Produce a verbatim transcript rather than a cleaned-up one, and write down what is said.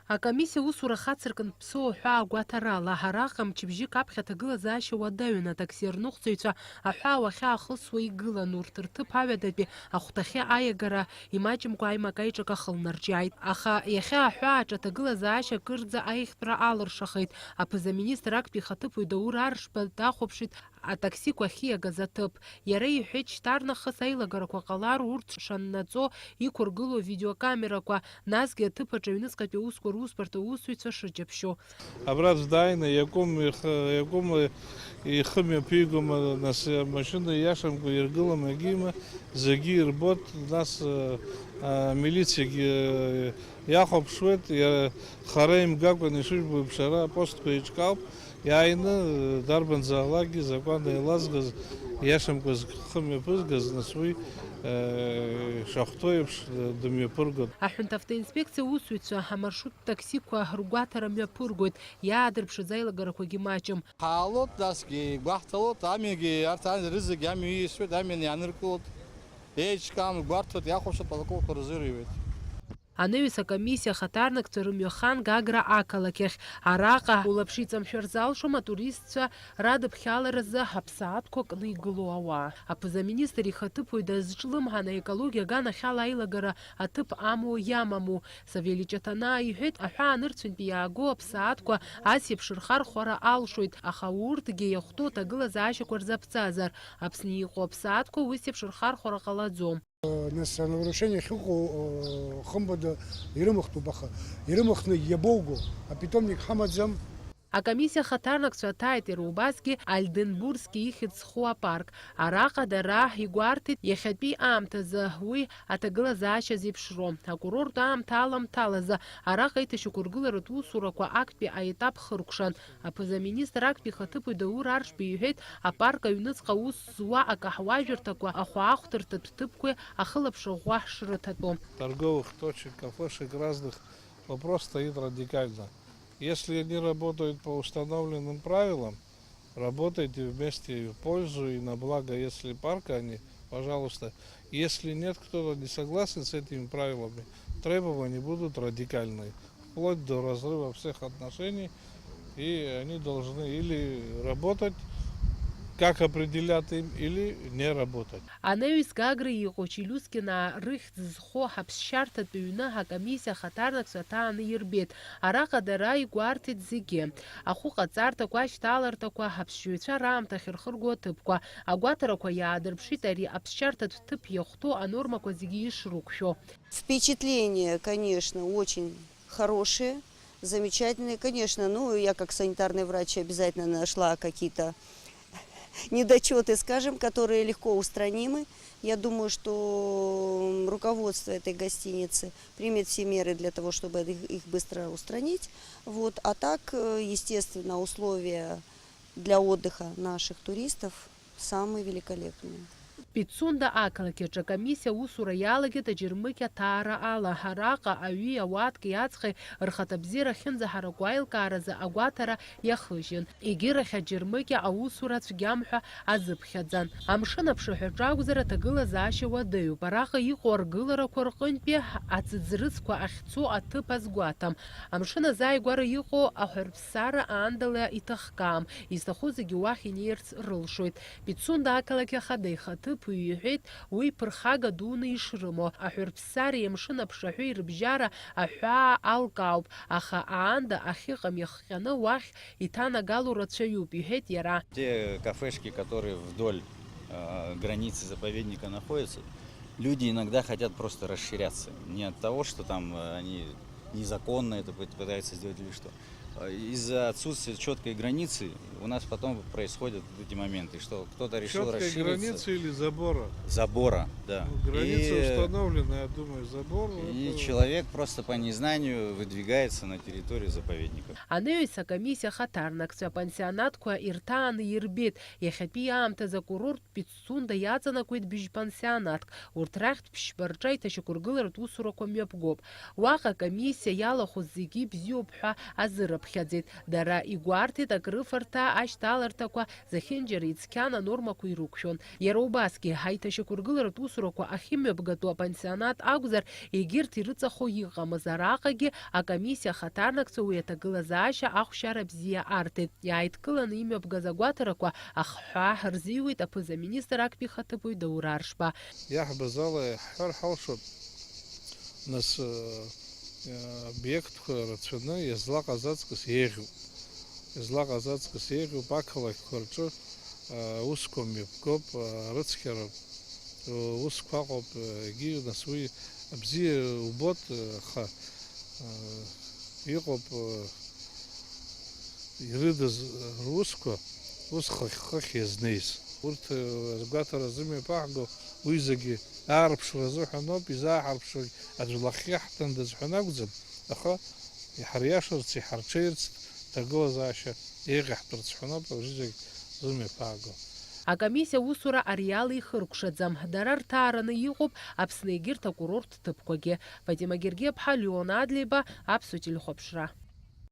Акомиссиа усура хацыркын ԥсоу аҳәаа гәаҭарала, араҟа мчыбжьык аԥхьа аҭагылазаашьа уадаҩын, атаксирныҟәцаҩцәа аҳәаа уахьаахысуа игылан, урҭ рҭыԥ аҩадатәи ахәҭахьы аиагара имаҷымкәа аимак-аиҿак ахылнарҿиааит. Аха иахьа аҳәааҿы аҭагылазаашьа кырӡа аиӷьтәра алыршахеит. Аԥыза-министр актәи ихаҭыԥуаҩ Даур Аршба дахәаԥшит атаксиқәа ахьиагаз аҭыԥ. Иара иҳәеит, шьҭарнахыс аилагарақәа ҟалар, урҭ шаннаҵо иқәыргылоу авидеокамерақәа, насгьы аҭыԥ аҿы аҩныҵҟатәи аусқәа русбарҭа аусзуҩцәа шыҷаԥшьо. Абра аӡә дааины иакәым ихы, иакәым ихы мҩаԥигома, нас амашьына ииашамкәа иргылама, егьима, зегьы ирбоит, нас, а, амилициагьы иахәаԥшуеит, иа-, хара имгакәан ишыжәбо еиԥш ара апостқәа еиҿкаауп, иааины, дарбанзаалакгьы закәан еилазгаз, ииашамкәа зхы мҩаԥызгаз, нас уи, э, шахәҭоу еиԥш, э, дымҩаԥыргон. Аҳәынҭавтоинспекциа аусзуҩцәа амаршрут таксиқәа ргәаҭара мҩаԥыргоит, иаадырԥшыз аилагарақәагьы маҷым. Ҳаалот, насгьы игәаҳҭалот, амҩагьы арҭ ан-, рызегь амҩа ииасуеит, амҩан иааныркылот, еиҿкаам, гәарҭоит, иахәаԥшуа протоколқәа рзырҩуеит. Анаҩс акомиссиа ахаҭарнакцәа рымҩахан Гагра ақалақь ахь. Араҟа улаԥш иҵамшәар залшом атуристцәа радыԥхьаларазы аԥсаатәқәа кны игылоу ауаа. Аԥыза-министр ихаҭыԥуаҩ дазҿлымҳан аекологиа аганахьала аилагара аҭыԥ амоу иамаму. Савели Ҷаҭанаа иҳәеит, аҳәаа нырцәынтәи иаагоу аԥсаатәқәа ас еиԥш рхархәара алшоит, аха урҭгьы иахәҭоу аҭагылазаашьақәа рзаԥҵазар, Аԥсны иҟоу аԥсаатәқәа ус еиԥш рхархәара ҟалаӡом. Нас анарушение ахьыҟоу, э, хымԥада ирымахтәуп, аха ирымахны иабоуго? Апитомник ҳамаӡам. Акомиссиа ахаҭарнакцәа аҭааит иара убасгьы Альденбургски ихьӡ зху апарк. Араҟа дара игәарҭеит иахьатәи аамҭазы уи аҭагылазаашьа зеиԥшроу. Акурорттә аамҭа аламҭалазы араҟа аиҭашьақәыргыларатә усурақәа актәи аетап хыркәшан. Аԥыза-министр актәи ихаҭыԥуаҩ Даур Аршба иҳәеит, апарк аҩныҵҟа аус зуа акаҳуажәырҭақәа, ахәаахәҭырҭатә ҭыԥқәеи ахылаԥшра ӷәӷәа шрыҭатәу. Торговых точек, кафешек разных вопрос стоит радикально. Если они работают по установленным правилам, работайте вместе в пользу и на благо, если парка они, пожалуйста. Если нет, кто-то не согласен с этими правилами, требования будут радикальные, вплоть до разрыва всех отношений, и они должны или работать, как определят им, или не работать. Анаҩс Гагра иҟоу Челиускинаа рыхьӡ зху аԥсшьарҭатә ҩны акомиссиа ахаҭарнакцәа аҭааны ирбеит. Араҟа дара игәарҭеит зегьы. Ахәыҟаҵарҭақәа, ашьҭаларҭақәа, аԥсшьаҩцәа раамҭахь рхырго аҭыԥқәа. Агәаҭарақәа иаадырԥшит ари аԥсшьарҭатә ҭыԥ иахәҭоу анормақәа зегьы ишрықәшәо. Впечатления, конечно, очень хорошие, замечательные. Конечно, ну, я как санитарный врач обязательно нашла какие-то недочёты, скажем, которые легко устранимы. Я думаю, что руководство этой гостиницы примет все меры для того, чтобы их, их быстро устранить. Вот. А так, э, естественно, условия для отдыха наших туристов самые великолепные. Пицунда ақалақь аҿы акомиссиа аусура иалагеит аџьармыкьа аҭаара ала. Араҟа аҩи ауааҭки аҵхи рхаҭабзиара ахьынӡаҳараку аилкааразы агәаҭара иахыжьын. Егьырахь аџьармыкьа аусура цәгьам ҳәа азыԥхьаӡан. Амшын аԥшаҳәаҿы акәзар аҭагылазаашьа уадаҩуп. Араҟа иҟоу аргыларақәа рҟынтәи аӡыӡрыцқәа ахьцо аҭыԥ азгәаҭам. Амшын азааигәара иҟоу аҳәырԥсара аандала иҭахкаам. Изҭаху зегьы уахь инеирц рылшоит. Пицунда ақалақь ахада ихаҭыԥуаҩ иҳәеит, уи ԥырхага дуны ишрымоу. Аҳәырԥсареи амшын аԥшаҳәеи рыбжьара аҳәаа алкаауп, аха аанда ахьыҟам иахҟьаны уахь иҭанагалоу рацәаҩуп, иҳәеит иара. Те кафешки, которые вдоль, э, границы заповедника находятся, люди иногда хотят просто расширяться. Не от того, что там, э, они незаконно это пыт-, пытаются сделать или что. Э, из-за отсутствия чёткой границы у нас потом происходят вот эти моменты, что кто-то решил расшириться. Чёткой границы или забора? Забора, да. Ну, граница установлена, я думаю, забор. И человек просто по незнанию выдвигается на территорию заповедника. Анаҩс акомиссиа ахаҭарнакцәа апансионатқәа ирҭааны ирбеит, иахьатәи аамҭазы акурорттә Пицунда иаҵанакуеит быжь пансионатк. Урҭ рахьтә ԥшьба рҿы аиҭашьақәыргыларатә усурақәа мҩаԥгоуп. Уаҟа акомиссиа иалахәыз зегьы ибзиоуп ҳәа азырыԥхьоит. Хьаӡеит. Дара игәарҭеит акрыфарҭа ашьҭаларҭақәа зехьынџьара ицқьан анормақәа ирықәшәон. Иара убасгьы, ҳаиҭашьақәыргыларатә усурақәа ахьымҩаԥгатәу апансионат акәзар, егьырҭ ирыҵахо иҟамыз. Араҟагьы акомиссиа ахаҭарнакцәа уи аҭагылазаашьа ахәшьара бзиа арҭеит. Иааидкыланы имҩаԥгаз агәаҭарақәа ахҳәаа рзиуеит аԥыза-министр актәи ихаҭыԥуаҩ Даур Аршба. Иаҳбаз ала иаҳҳәар ҳалшоит, нас, э, обиектқәа рацәаны иазлаҟаз аҵкыс еиӷьуп. Иазлаҟаз аҵкыс еиӷьуп, ақалақьқәа рҿы, э, аусқәа мҩаԥгоуп, э, арыцқьара, э, усқәа ыҟоуп, э, егьи, нас, уи абзиа убоит, э, аха, э, иҟоуп, э, ирыдыз русқәа ус хыхь-хыхь иазнеиз. Урҭ, э, ргәаҭара зымҩаԥаҳго уи зегьы аарԥшра азыҳәан ауп, изааҳарԥшрагь аӡә лахьхьи ҳҭандаз ҳәа акәӡам, аха иҳариашарц, иҳарҽеирц, ҭагылазаашьа еиӷьаҳтәырц ҳәа ауп абри зегь зымҩаԥаҳго. Акомиссиа аусура ари ала ихыркәшаӡам. Дара рҭаараны иҟоуп Аԥсны егьырҭ акурорттә ҭыԥқәагьы. Фатима Гергиаԥҳа, Леон Адлеиба, Аԥсуа телехәаԥшра.